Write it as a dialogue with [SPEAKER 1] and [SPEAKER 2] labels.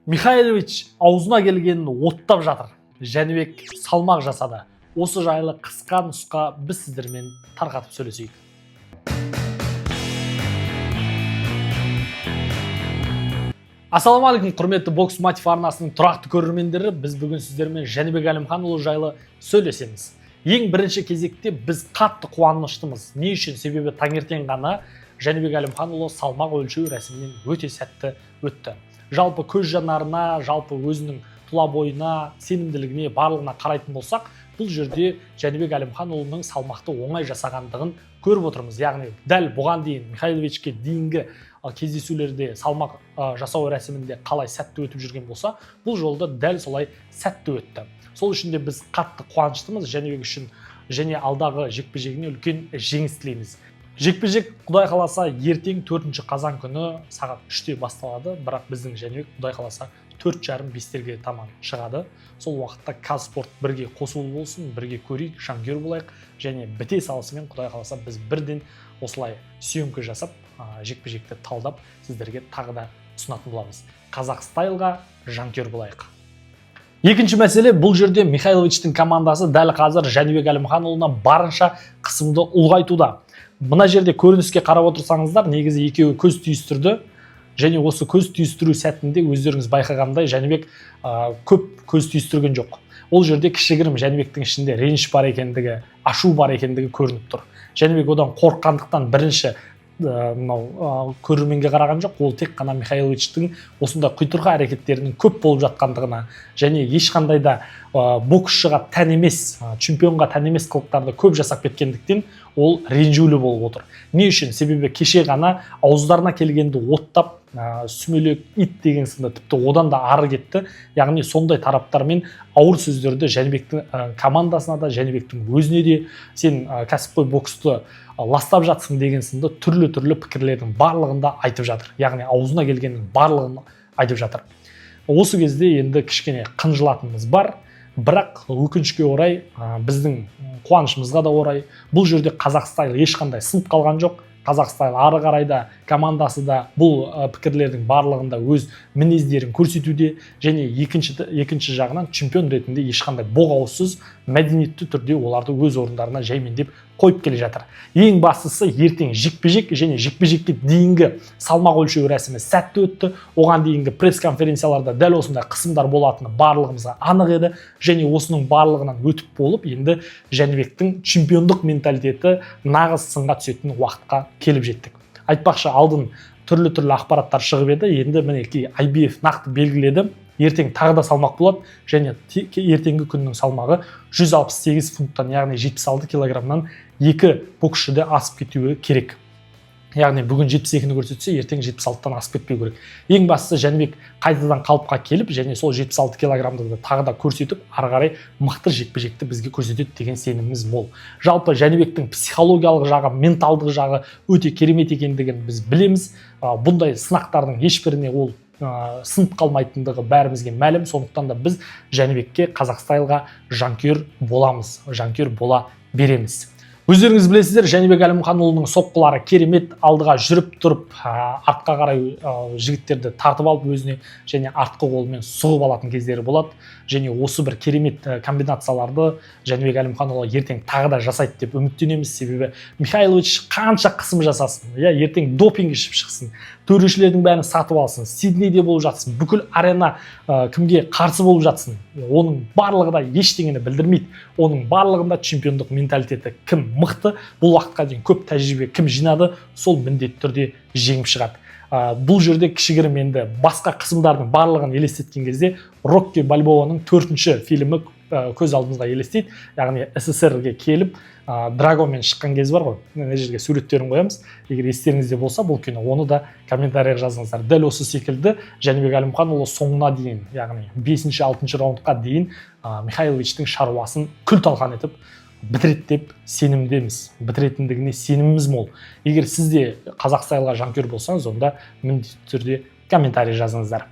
[SPEAKER 1] Михайлович аузына келгенін оттап жатыр. Жәнібек салмақ жасады. Осы жайлы қысқа нұсқа біз сіздермен тарқатып сөйлесейік. Ассалаумағалейкум, құрметті Бокс Мотив арнасының тұрақты көрермендері! Біз бүгін сіздермен Жәнібек Әлімханұлы жайлы сөйлесеміз. Ең бірінші кезекте біз қатты қуаныштымыз. Не үшін? Себебі таңертең ғана Жәнібек Әлімханұлы салмақ өлшеу рәсімінен өте сәтті өтті. Жалпы көз жанарына, жалпы өзінің тұла бойына, сенімділігіне, барлығына қарайтын болсақ, бұл жерде Жәнібек Әлімханұлының салмақты оңай жасағандығын көріп отырмыз. Яғни дәл бұған дейін, Михайловичке дейінгі кездесулерде салмақ жасау рәсімінде қалай сәтті өтіп жүрген болса, бұл жолда дәл солай сәтті өтті. Сол үшін де біз қатты қуаныштымыз Жәнібек үшін және алдағы жекпе жегіне үлкен жеңіс тілейміз. Жекпе жек, құдай қаласа, ертең, 4 қазан күні сағат 3-те басталады. Бірақ біздің Жәнібек, құдай қаласа, 4:30, 5-терге таман шығады. Сол уақытта Қазспорт бірге қосулы болсын, бірге көрейік, жанкүйер болайық. Және біте салысымен, құдай қаласа, біз бірден осылай съемка жасап, жекпе жекті талдап, сіздерге тағы да ұсынатын боламыз. Қазақ стайлға жанкүйер болайық. Екінші мәселе: бұл жерде Михайловичтің командасы дәл қазір Жәнібек Әлімханұлына барынша қысымды ұлғайтуда. Мына жерде көрініске қарап отырсаңыздар, негізі екеуі көз түйістірді. Және осы көз түйістіру сәтінде, өздеріңіз байқағандай, Жәнібек көп көз түйістірген жоқ. Ол жерде кішігірім Жәнібектің ішінде реніш бар екендігі, ашу бар екендігі көрініп тұр. Жәнібек одан қорыққандықтан бірінші мынау көрерменге қараған жоқ. Ол тек қана Михайловичтің осындай құйтырқы әрекеттерінің көп болып жатқандығына және ешқандай да боксшыға тән емес, чемпионға тән емес қылықтарды көп жасап кеткендіктен, ол ренжулі болып отыр. Не үшін? Себебі кеше ғана ауыздарына келгенді оттап, сүмелек ит деген сынды, тіпті одан да ары кетті. Яғни сондай тараптармен ауыр сөздерді Жәнібектің командасына да, Жәнібектің өзіне де, сен кәсіпқой боксты ластап жатсың деген сынды түрлі түрлі пікірлердің барлығын да айтып жатыр. Яғни аузына келгеннің барлығын айтып жатыр. Осы кезде енді кішкене қынжылатынымыз бар. Бірақ өкінішке орай, біздің қуанышымызға да орай, бұл жерде Қазақ стайл ешқандай сынып қалған жоқ. Қазақ стайл ары қарай да, командасы да бұл пікірлердің барлығында өз мінездерін көрсетуде. Және екінші жағынан чемпион ретінде ешқандай боғауызсыз, мәдениетті түрде оларды өз орындарына жаймендеп қойып келе жатыр. Ең бастысы, ертең жекпе жек және жекпе жекке дейінгі салмақ өлшеу рәсімі сәтті өтті. Оған дейінгі пресс конференцияларда дәл осындай қысымдар болатыны барлығымызға анық еді. Және осының барлығынан өтіп болып, енді Жәнібектің чемпиондық менталитеті нағыз сынға түсетін уақытқа келіп жеттік. Айтпақшы, алдын түрлі түрлі ақпараттар шығып еді. Енді мінекей, IBF нақты белгіледі: ертең тағы да салмақ болады. Және ертеңгі күннің салмағы 168 фунттан, яғни 76 килограммнан екі боксшы да асып кетуі керек. Яғни бүгін 72-ні көрсетсе, ертең 76-тан асып кетпеу керек. Ең бастысы, Жәнібек қайтадан қалыпқа келіп және сол 76 килограммды да тағы да көрсетіп, ары қарай мықты жекпе жекті бізге көрсетеді деген сеніміміз мол. Жалпы Жәнібектің психологиялық жағы, менталдық жағы өте керемет екендігін біз білеміз. Бұндай сынақтардың ешбіріне ол сынып қалмайтындығы бәрімізге мәлім. Сондықтан да біз Жәнібекке, Қазақ стайлға жанкүйер боламыз, жанкүйер бола береміз. Өздеріңіз білесіздер, Жәнібек Әлімханұлының соққылары керемет. Алдыға жүріп тұрып, артқа қарай жігіттерді тартып алып өзіне және артқы қолымен сұғып алатын кездері болады. Және осы бір керемет комбинацияларды Жәнібек Әлімханұлы ертең тағы да жасайды деп үміттенеміз. Себебі Михайлович қанша қысым жасасын, иә, ертең допинг ішіп шықсын, төрешілердің бәрін сатып алсын, Сиднейде болып жатсын, бүкіл арена кімге қарсы болып жатсын, оның барлығы да ештеңені білдірмейді. Оның барлығында чемпиондық менталитеті кім мықты, бұл уақытқа дейін көп тәжірибе кім жинады, сол міндетті түрде жеңіп шығады. Бұл жерде кішігірім енді басқа қысымдардың барлығын елестеткен кезде Рокки Бальбоаның төртінші фильмі көз алдымызға елестейді. Яғни СССР-ге келіп, Драгомен шыққан кезі бар ғой. Мына жерге суреттерін қоямыз. Егер естеріңізде болса бұл кино, оны да комментарийға жазыңыздар. Дәл осы секілді Жәнібек Әлімханұлы соңына дейін, яғни бесінші, алтыншы раундқа дейін Михайловичтің шаруасын күл талқан етіп бітіреді деп сенімдеміз, бітіретіндігіне сеніміміз мол. Егер сіз де Қазақ стайлға жанкүйер болсаңыз, онда міндетті түрде комментарий жазыңыздар.